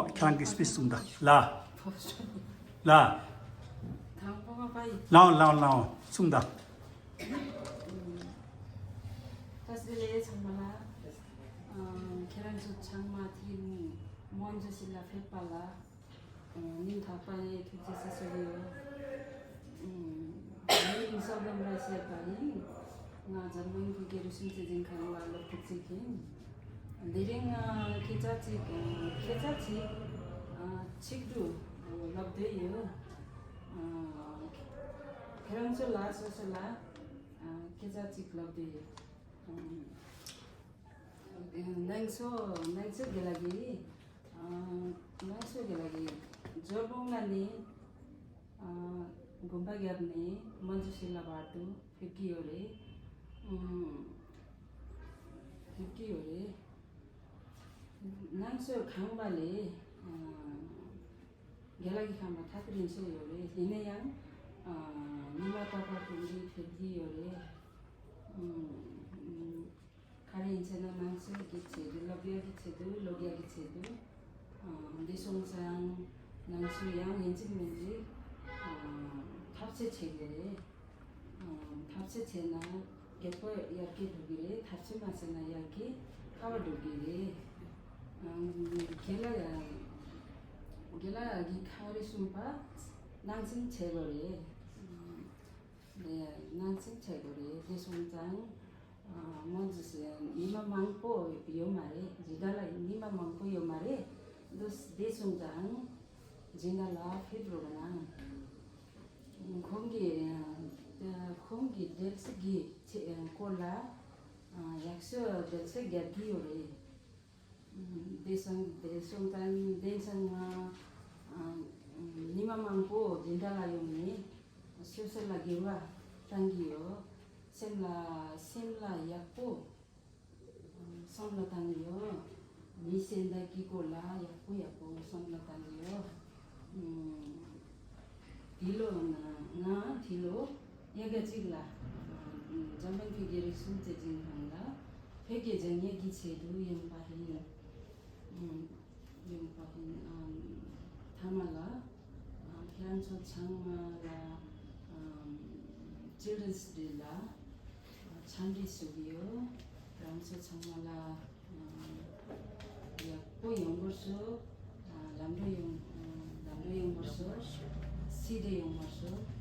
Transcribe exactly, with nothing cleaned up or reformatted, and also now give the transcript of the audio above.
ཁྱེད་རང་གི་སྤེ་གསུངས་དང་ལ། ལ། དང་པོ་པ་པ་ཡིན། ལའོ་ལའོ་ལའོ་གསུངས་དང་། བཀྲ་ཤིས་བདེ་ལེགས་ཚང་མ་ལ། ཨ། ཁྱེད་རང་ཚོ་ཚང་མ་དེ་རིང་མོན་ཇུ་སི་ལ་ཕེབས་པ་ལ། ཨ། སྙིང་ཐག་པ་ནས་ཐུགས་རྗེ་ཆེ་ཞུ་གི་ཡོད། ཨ། ངའི་མིང་སོག་སྒམ་ར་ཞེས་པ་ཡིན། ང་འཛམ་གླིང་བོད་ཀྱི་རིག་གཞུང་སྤྱི་ཚོགས་ཁང་ལ་སློབ་ཕྲུག་ཅིག་ཡིན། དེ་རིང་ང་སྐད་ཆ་ཅིག་ཨ། སྐད་ཆ་ཅིག་ཨ། ཆིག་ཏུ་ལབ་འདོད་ཡོད། ཨ། ཁྱེད་རང་ཚོ་ལ་སོ་སོ་ལ་ཨ། སྐད་ཆ་ཅིག་ལབ་འདོད་ཡོད། ཨ། ནང་སོ་ནང་སོ་དགེ་ལགས་ཀྱིས། ཨ། ནང་སོ་དགེ་ལགས་ཀྱིས་ཇོ་བོ་ང་ནི། ཨ། དགོན་པ་བརྒྱབ་ནས་མོན་ཇུ་སི་ལ་བར་དུ་ཕེབས་ཀྱི་ཡོད་རེད། ཨ། ཕེབས་ཀྱི་ཡོད་རེད། ནང་སོ་ཁང་པ་ལ། ཨ། དགེ་ལགས་ཀྱི་ཁང་པ་ཐག་རིང་ཤོས་ཡོད་རེད། ཡིན་ན་ཡང་། ཨ། ཉི་མ་རྟག་པར་དུ་འདིར་ཕེབས་ཀྱི་ཡོད་རེད། ཨ། ག་རེ་ཡིན་ཟེར་ན་ནང་སོ་གི་ཆེད་དུ་སློབ་གྲྭ་གི་ཆེད་དུ་སློབ་གྲྭ་གི་ཆེད་དུ། ཨ། འདི་སོང་ཙང་ནང་སོ་ཡང་ཡིན་གཅིག་མིན་གཅིག་ཨ། ཐབས་ཤེས་བྱེད་དགོས་རེད། ཨ། ཐབས་ཤེས་བྱས་ན་རྒྱལ་པོ་ཡར་རྒྱས་འགྲོ་གི་རེད། ཐབས་ཤེས་མ་བྱས་ན་ཡར་རྒྱས་ཁ་བ་འགྲོ་གི་རེད། ཨ། དགེ་ལགས་དགེ་ལགས་ཀྱིས་ག་རེ་གསུངས་པ་ནང་བཞིན་བྱེད་དགོས་རེད། ཨ། ནང་བཞིན་བྱེད་དགོས་རེད། དེ་སོང་ཙང་། ཨ། མོན་ཇུ་སི་ཉི་མ་མང་པོ་ཡོད་མ་རེད། སྦྱིན་བདག་ལ་ཉི་མ་མང་པོ་ཡོད་མ་རེད། འདུག་དེ་སོང་ཙང་སྦྱིན་བདག་ལ་ཕེབས་རོགས་གནང་། ཁོང་གིས། ཨ། ཁོང་གིས་འགྲེལ་བཤད་ཀྱི་ཆེད་སྐོར་ལ། ཨ། ཡག་ཤོས་འགྲེལ་བཤད་རྒྱག་གི་ཡོད་རེད། དེ་སོང་དེ་སོང་ཙང་དེ་སོང་ང་། ཨ། ཉི་མ་མང་པོ་འཛིན་གྲྭ་ལ་ཡོང་ནས་ཆོས་སྲིད་ལ་འགྱུར་བ་བཏང་གི་ཡོད། སེམས་ལ་སེམས་ལ་ཡག་པོ་བསམ་བློ་བཏང་གི་ཡོད། མི་གཞན་དག་གི་སྐོར་ལ་ཡག་པོ་ཡག་པོ་བསམ་བློ་བཏང་གི་ཡོད། འདི་ལོ་ན་ང་འདི་ལོ་དབྱར་ཁ་གཅིག་ལ་འཛམ་གླིང་བོད་ཀྱི་རིག་གཞུང་སྤྱི་ཚོགས་ཁང་ལ་བོད་ཀྱི་སྦྱང་ཡས་ཀྱི་ཆེད་དུ་ཡོང་པ་ཡིན། ཡོང་པ་ཡིན། ཐ་མ་ལ་ཁྱེད་རང་ཚོ་ཚང་མ་ལ་Children's Day ལ་འཚམས་འདྲི་ཞུ་གི་ཡོད། རང་ཚོ་ཚང་མ་ལ་ཡག་པོ་ཡོང་བར་ཤོག་ལམ་འགྲོ་ཡོང་ལམ་འགྲོ་ཡོང་བར་ཤོག་སྲིད་དེ་ཡོང་བར་ཤོག